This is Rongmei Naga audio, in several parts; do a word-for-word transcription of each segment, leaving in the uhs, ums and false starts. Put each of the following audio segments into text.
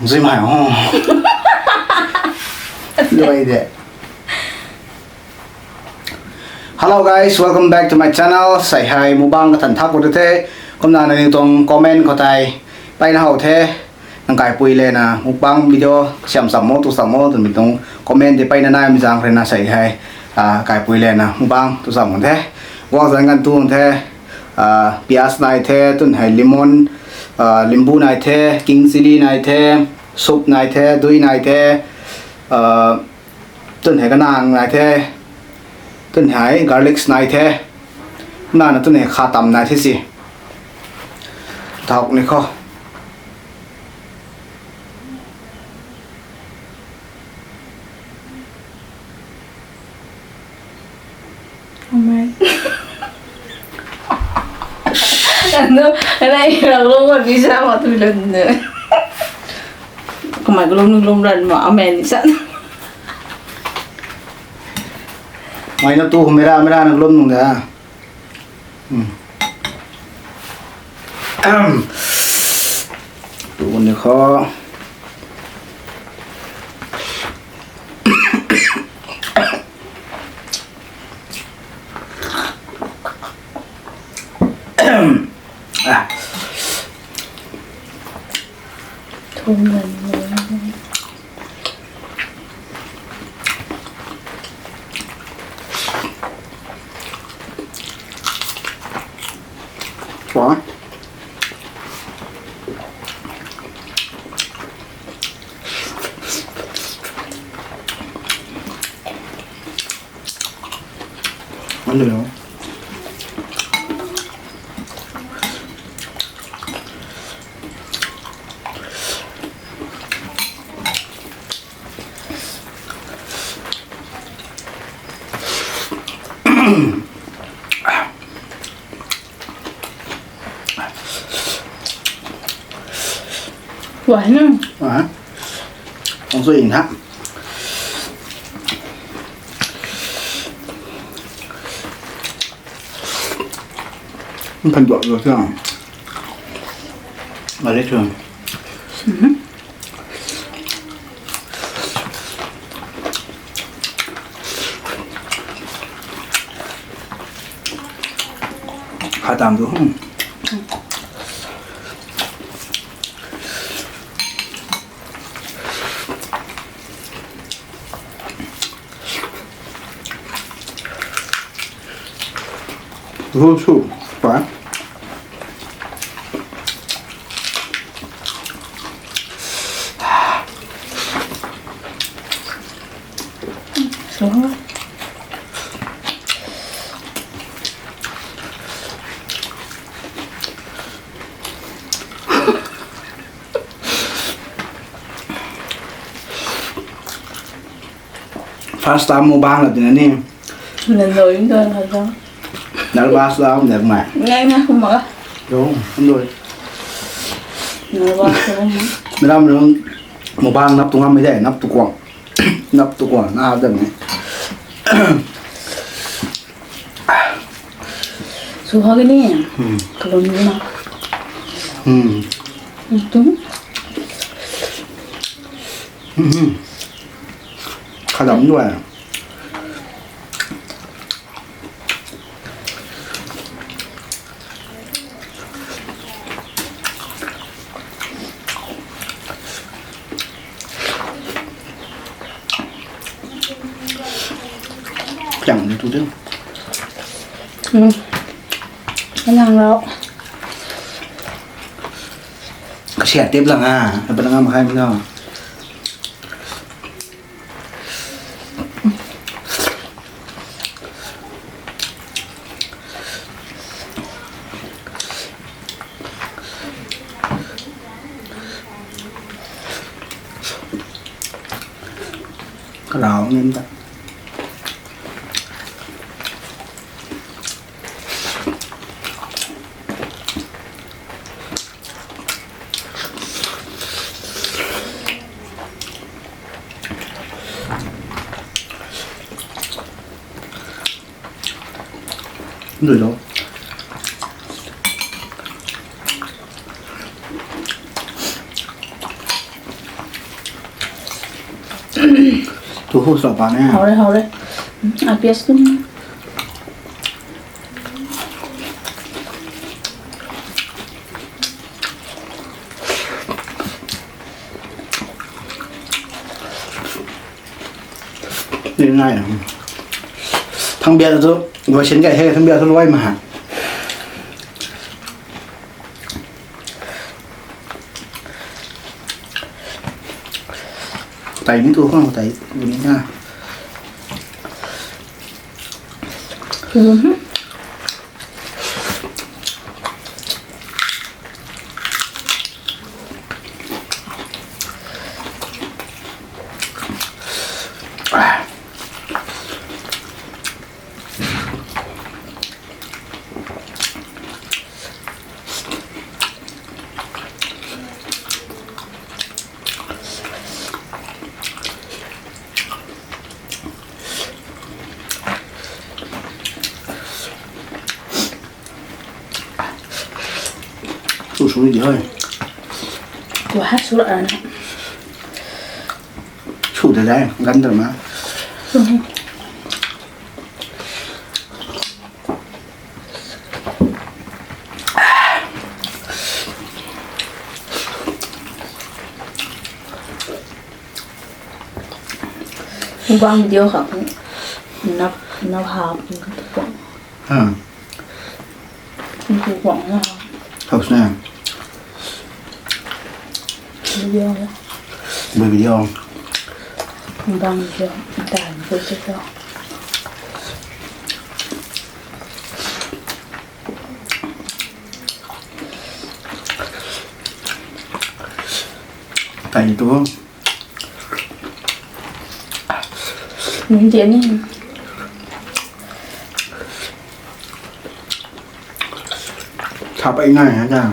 Zui mai ho. Luai de. Hello guys, welcome back to my channel. Sei hei mukbang kathan thak khou the. Kumna nangniw tuang comment khou tei peyna how the. Nang kaipui lena mukbang video siam cham mo, tu cham mo twmei tuang comment tei peyna naimei zaeng rui na sei hei, ah, kaipui lena mukbang tu cham the. Guak zan kan tu the, ah, piyaj nai the, twn hei lemon, ah, limbu nai the, king chilli nai the, soup nai the, dui nai the, ah, twn hei kanang nai the, twn hei garlics nai the, nana twn hei kha tam nai the si. Thak ni khou. Amen. Ano, ano, ira lo mo bisa mo tu lo ne. Kamei kalum nung lum ran mo, amen sa. Mai na tu mera, mera nung lum nung da. Hmm. Tu ni khou. Ah. Thum lan mo. Chua. Hello. Wah, hmm. Wah. Ang sui na. Kan duak duak siang. Mari tu. Mhm. Kha tam tu. Hmm. Hu su, pa. So. First time mukbang la tina ni. Nang loi nang loi nang loi. Nervous la um nek mai. Ngai na kuma. Yo, um loi. Nervous la um. Meram meram mukbang nap tu ngam mai de, nap tu kuang. Nap tu kuang na dam ni. Su ha ni. Hmm. Kalon ni na. Hmm. Tum. Hmm. Kha dam ni wa. Piang ni tu ding. Hmm. Piang rau. Kasiat tip lang ha, apa lang am hai mo. Karau nin ta. Ndui lo. Tu hu sa pa ne. Hau re, hau re. A pias tu. Ni nai. Thang bia tu, gua sin kai he, thang bia tu luai ma ha. Tai ni tu khang tai ni na. Su su di hoi. Tua ha su ra na. Su de dai, gan de ma. Guang video khou nap nap ha. Ha. Nku guang na. Hau sna. Video. Video. Guang video. Dan video. Kai tu. Nung dia ni. Sa pai nai ha ta.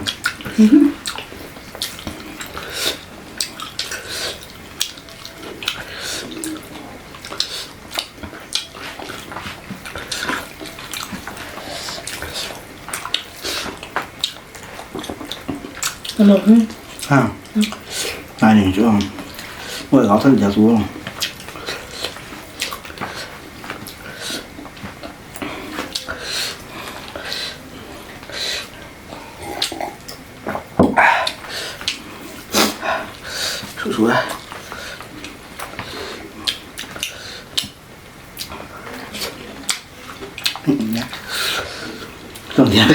Hello. Ha. Nai ni chu. Oi, gao than ja tu. Su su a. Tuang diang.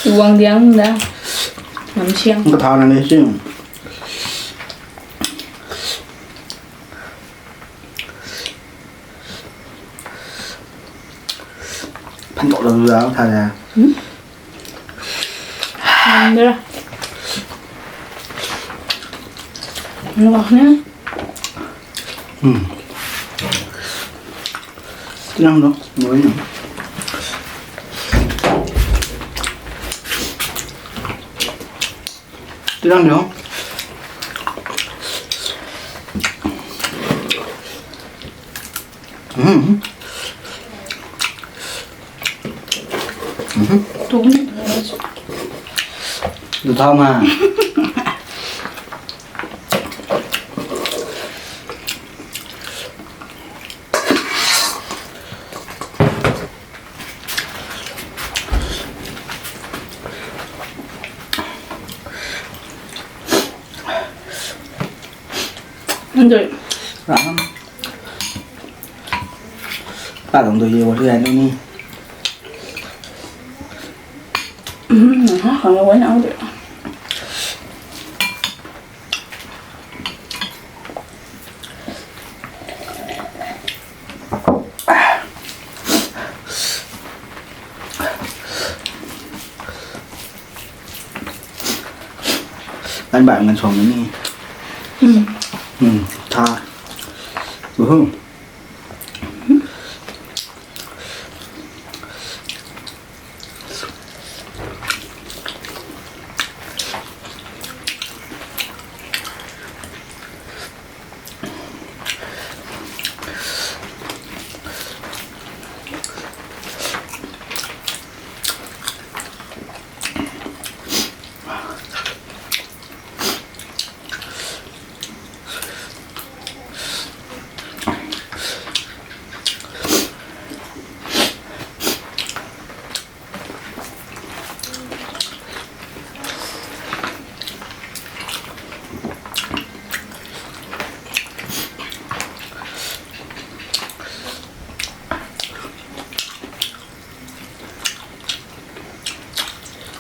Tuang diang da. Nam siang. Ka thau na ni si. Phan tok lou zau tha ya. Hmm? Nang de ra. Nang ne. Hmm. Tinang do, ngoi na. Tinang do. Mhm. Mhm. Tu ni. Du thau ma. Ndui. Ram. Ta dong dui ye wa dui ai ni. Hmm, ha, ha, wa na dui. Kan bai ngan suang ni. Hmm. Hmm, tha. Uhu.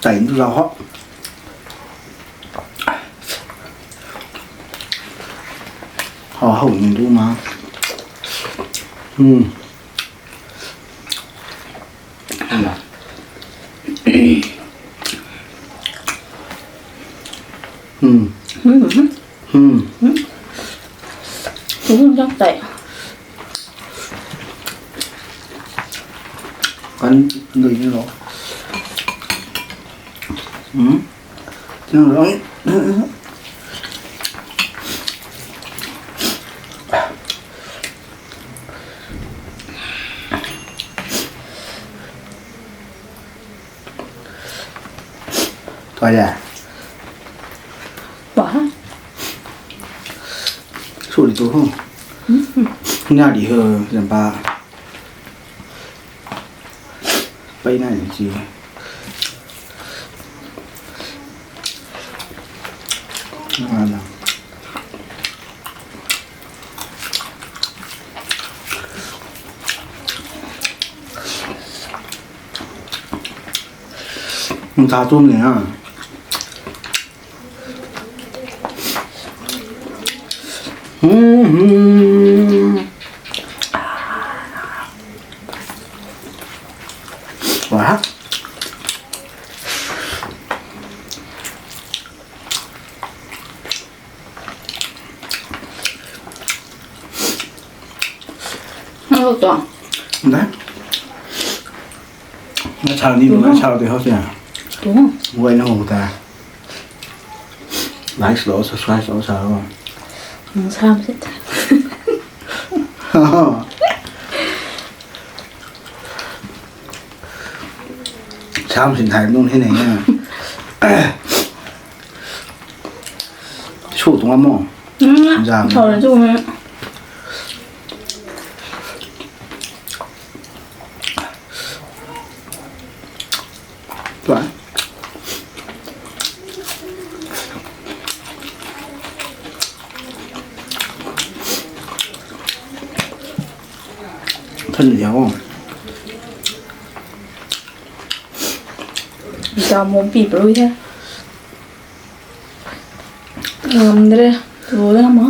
Tei tu zau ho. Ho ho ni tu ma. Hmm. Hmm. Hmm. Hmm. Kum zak tei. Kan lui ni lo. Hmm. Nang lo. Tua ya. Tua ha. Su di tu ho. Hmm. Nia di ho, zan pa. Pei na ni chi. Nang na. Nang ta tu ni ha. Hmm, hmm. Wah. Hello, tuang. Nda. Nda chau ni, nda chau di ho sia. Tu. Wai na ho ta. Like lo, subscribe lo, sa lo. Nang sam sit. Sam sin thai nung hi nei na. Su tuang mo. Zam. Thau na chu. Tuang. Thun liao. Zam mo pi prui the. Ngam de re, lo de na ma.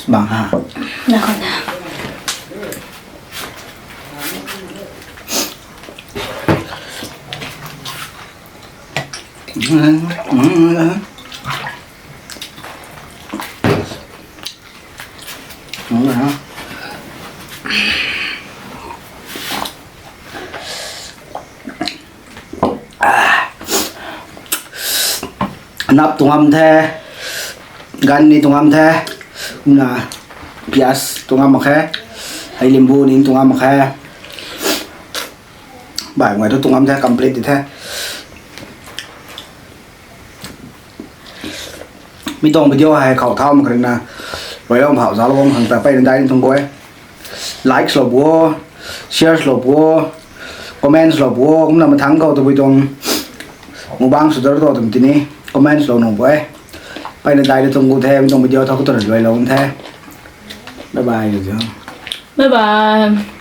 Bang ha. Na kha na. Nap tuang ngam the, gan ni tuang ngam the, kumna pias tuang ngam mak khe, hei limbu ni tuang ngam mak khe, bai ngai tu tuang ngam the, complete di the. Mi tuang video hei khou thau mak khe na, rui lou phau zauc lou bam khang ta peyna dai ni tuang gu e. Likes lou pu o, shares lou pu o, comments lou pu o, kumna mathangc khou tabui tuang mukbang sw dar tu twmei tini comments lou nuh pu e. Peyna dai ni tuang gu the, mi tuang video thau khou tu rui lou the. Bye bye. Bye bye.